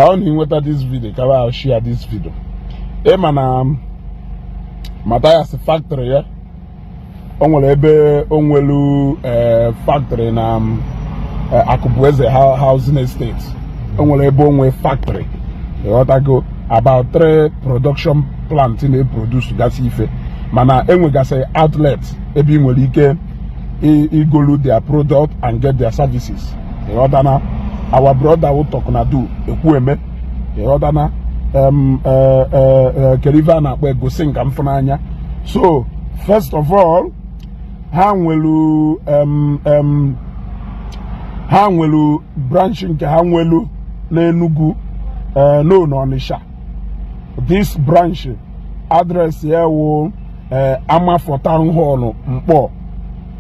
Ọ na ịnweta this video, ka ba share this video. Ịma na Mathias factory ya, o nwere ebe o nwelu factory na Akụbueze Housing Estate. O nwere ebe o nwee factory, ịghọtago, about three production plant na-eproduce gasị ife, mana enwegasị outlet ebe ị nwere ike igolu their product and get their services, ịghọtana. Our brother wụ Talknado Ekwueme, ịghọtana, kedu ife a na-akpọ egosi nka mfụnanya. So first of all, ha nwelu branch nke ha nwelu n'Enugu, no, n'Ọnịsha. This branch address ya wụ Amafọ Town Hall, Nkpor,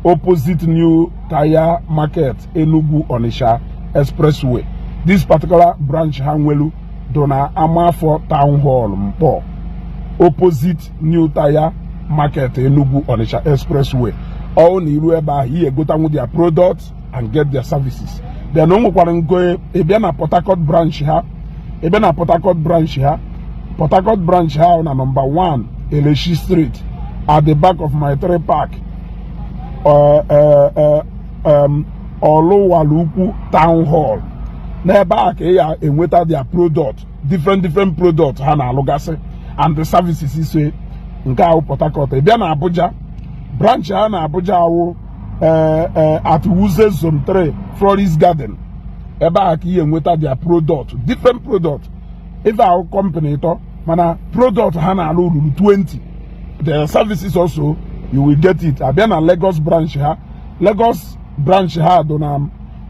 opposite New Tire Market, Enugu Onitsha Expressway. This particular branch ha nwelu dị na Amafọ Town Hall, Nkpor, opposite New Tire Market, Enugu Onitsha Expressway. Ọ na iru ebe ahụ, ihe egotanwu their products and get their services. Then o nwekwara nke ịbịa na Port Harcourt branch ha. Ịbịa na Port Harcourt branch ha, Port Harcourt branch ha na number 1 Eleshi Street, at the back of my three park, Oluwalukwu Town Hall. N'ebe a ka ị ya enweta their product, different different product ha na-alụgasị and the services ise. Nke ahụ Port Harcourt. Ị bịa na Abuja branch ha, na Abuja awụ at Wuse Zone 3, Floris Garden. Ebe a ka ị enweta their product, different product. Ife ahụ company ịtọ, mana product ha na-alụ ruru 20. The services also, you will get it. Abịa na Lagos branch ha, Lagos branch ha dị na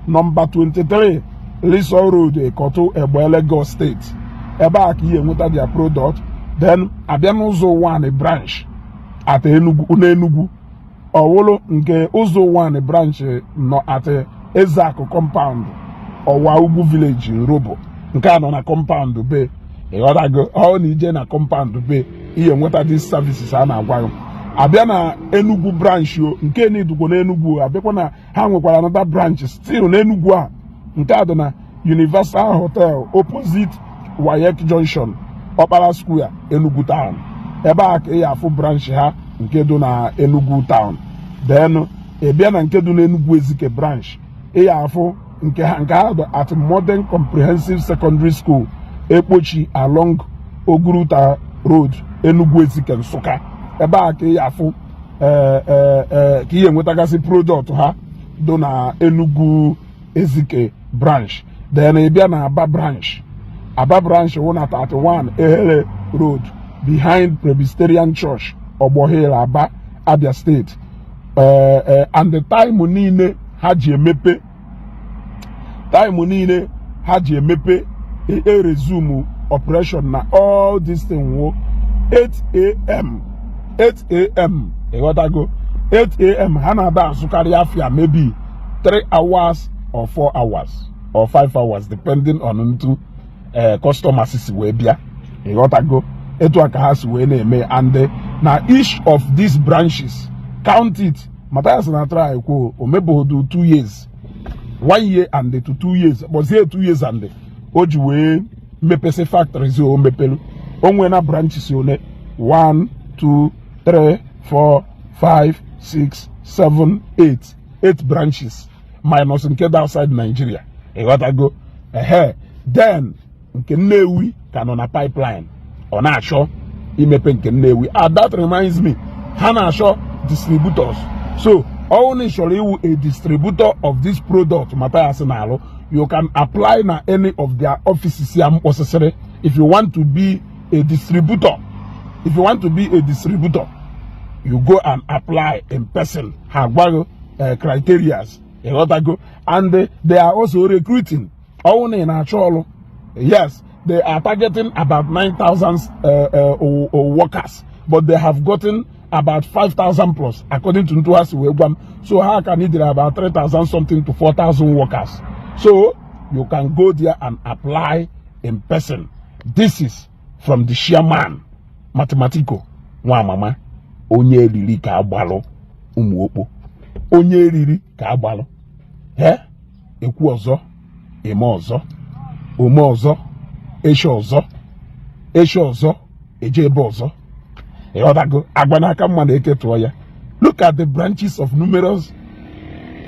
number 23 Liso Road, Ikotun Egbe, Lagos State. Ebe a ka ị enweta their product. Then abịa n'ụzọ one branch at Enugu, n'Enugu ọwụlụ nke ụzọ one branch nọ at Ezeakụ compound, Ọwa Ugwu Village, Robo. Nke a nọ na compound be, ịghọtago. Ọ na ije na compound be, ihe nweta these services a na-agwa gị. Abịa na Enugu branch o nke n'Idugbo n'Enugu, abịakwa na ha nwekwara another branch still n'Enugu a. Nke a dị na Universal Hotel, opposite WAEC Junction, Okpara Square, Enugu Town. Ebe a ka ị afụ branch ha nke dị na Enugu Town. Then ị bịa na nke dị n'Enugu Ezike branch, ị ya afụ nke ha dị at Modern Comprehensive Secondary School, Ekpochi, along Oguruta Road, Enugu Ezike, Nsụka. Ebe a ka ị ya afụ ka ị enwetagasị product ha dị na Enugu Ezike branch. Then ị bịa na Aba branch. Aba branch wụ na 31 Ehere Road, behind Presbyterian Church, Ogbo Hill, Aba, Abia State. And the time niile ha ji emepe, time niile ha ji emepe, e resume operation na all this thing wo 8 a.m., 8 a.m., ịghọtago, 8 a.m. Ha na-ada azụkarị afịa maybe 3 hours or 4 hours or 5 hours, depending on ntu customers si wee bịa, ịghọtago. Etu a ka ha si wee na-eme. And na each of these branches, count it, Mathias na try kwuo o mebodo 2 years, 1 year and to 2 years, kpọzie 2 years, and o ji wee mepesị factories o mepelu. O nwee na branches one, 1, 2, 3, 4, 5, 6, 7, 8, 8 branches, minus nke dị outside Nigeria, ịghọtago. Ehe, then nke Nnewi ka nọ na pipeline, ọ na-achọ imepe nke Nnewi. Ah, that reminds me, ha na-achọ distributors. So ọwụ na ị chọrọ iwu a distributor of this product Mathias na-alụ, you can apply na any of their offices ya mkpọsịsịrị. If you want to be a distributor, if you want to be a distributor, you go and apply in person. Ha gwa gị criterias, ịghọtago. And they are also recruiting. Ọwụ na ị na-achọ ọrụ, yes, they are targeting about 9,000 workers, but they have gotten about 5,000 plus, according to ntu ha si wee gwa m. So ha ka needed about 3,000 something to 4,000 workers. So you can go there and apply in person. This is from the chairman, Mathematico nwa amama. Onye eriri ka agbalụ ụmụ okpo, onye eriri ka agbalụ he ekwu ọzọ, eme ọzọ, ome ọzọ. Echi ọzọ, echi ọzọ, eje ebe ọzọ. Ịghọtago? Agwa n'aka mma na eke tụọ ya. Look at the branches of numerous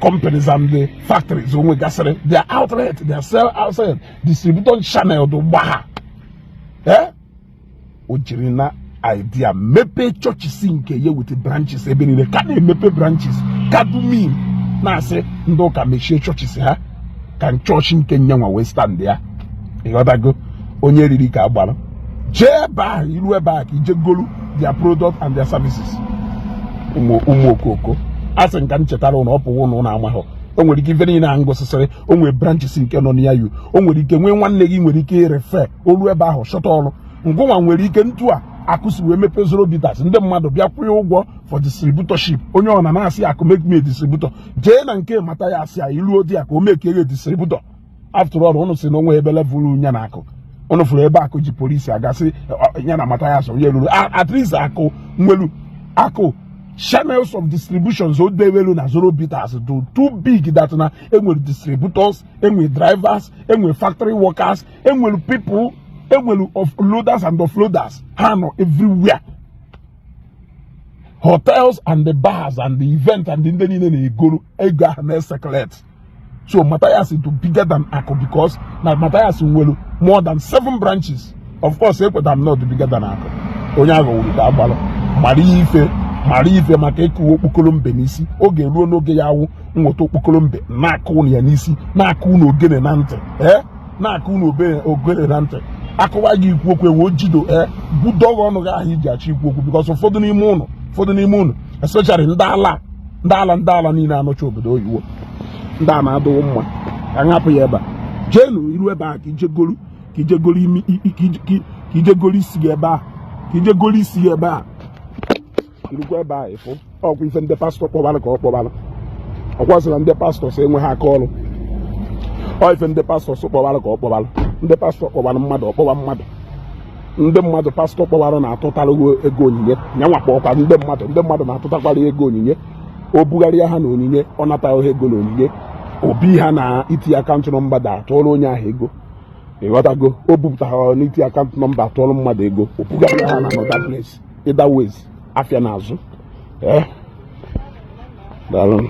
companies and the factories onwe gasịrị, their outlet, their sell outside distributor channel dị gbagha. Eh, o jiri na idea mepee chọọchị nke ya with branches ebe niile, ka na-emepe branches kadumin, na-asị ndị ụka mechie chọọchị ha ka chọọchị nke nyanwa wee stand ya. Ịghọtago? Onye riri ka agbara. Jee ebe ahụ, iru ebe ahụ ka ije golu their product and their services. Ụmụ ụmụ okoko, a sị nka m chetara ụnụ, ọ pụwa ụnụ amaghọ. O nwere ike ife niile a ngosịsịrị, o nwere branches nke nọ na ya yu. O nwere ike nwee nwanne gị nwere ike irefe olu ebe ahụ chọta ọrụ. Ngụnwa nwere ike ntu a akụsi wee mepee Zoro Bitters, ndị mmadụ bịa kwụnye ụgwọ for distributorship. Onye ọ na na-asị akụ, "Make me a distributor." Jee na nke mata ya, asị ya iluo di ya ka o make ya distributor. After all, ụnụ si na onwe ebe level ya na akụ ụnụ fụrụ ebe akụ ji polisi agasị ya na mata ya so onye ruru. At least akụ nwelu akụ channels of distributions o dewelu na Zoro Bitters do too big that na enwere distributors, enwere drivers, enwere factory workers, enwere people, enwere offloaders and offloaders. Ha nọ everywhere, hotels and the bars and the event and ndị niile na-egoro ego ahụ na-ecirculate. So Matthias is bigger than Akụ because na Matthias nwere more than seven branches. Of course, ekweta m not bigger than Akụ. Onye aghọwuru ka agbalụ mara ife, mara ife maka ịkụwa okpokoro mbe n'isi. Oge ruo n'oge ya awụ nweta okpokoro mbe na-akụ unu ya n'isi, na-akụ unu ogene na ntị, ee, na-akụ unu ogene na ntị. Akụwa gị ikwu okwu ewe ojido, ee, budoghị ọnụ gị ahụ iji achọ ikwu okwu, because ụfọdụ n'ime ụnụ, especially ndị ala, ndị ala, ndị ala niile anọcha obodo oyibo, ndị a na-adụwo mma ka nhapụ ya ebe a. Jeenu iru ebe a ka ijegolu, ka ijegolu imi, ka ijegolu isi gị ebe a, ka ijegolu isi gị ebe a. Irukwa ebe a, ịfụ ọkwa ife ndị pastọ kpọbara ka ọ kpọbara. Ọkwa sị na ndị pastọ sị enweghị aka ọrụ. Ọ ife ndị pastọ sị kpọbara ka ọ kpọbara. Ndị pastọ kpọbara mmadụ, ọkpọba mmadụ. Ndị mmadụ pastọ kpọbara na-atụtara ego onyinye. Nyanwa kpọkwa ndị mmadụ, ndị mmadụ na-atụtakwara ego onyinye. O bugharịa ha na onyinye, ọ nataghị ego na onyinye. Obi ha na itinye account number da atụọrọ onye ahụ ego. Ịghọtago? O bupụtara n'itinye account number, atụọrọ mmadụ ego, o bugharịa ha na another place. Either ways, afịa n'azụ. Ee, daalụ.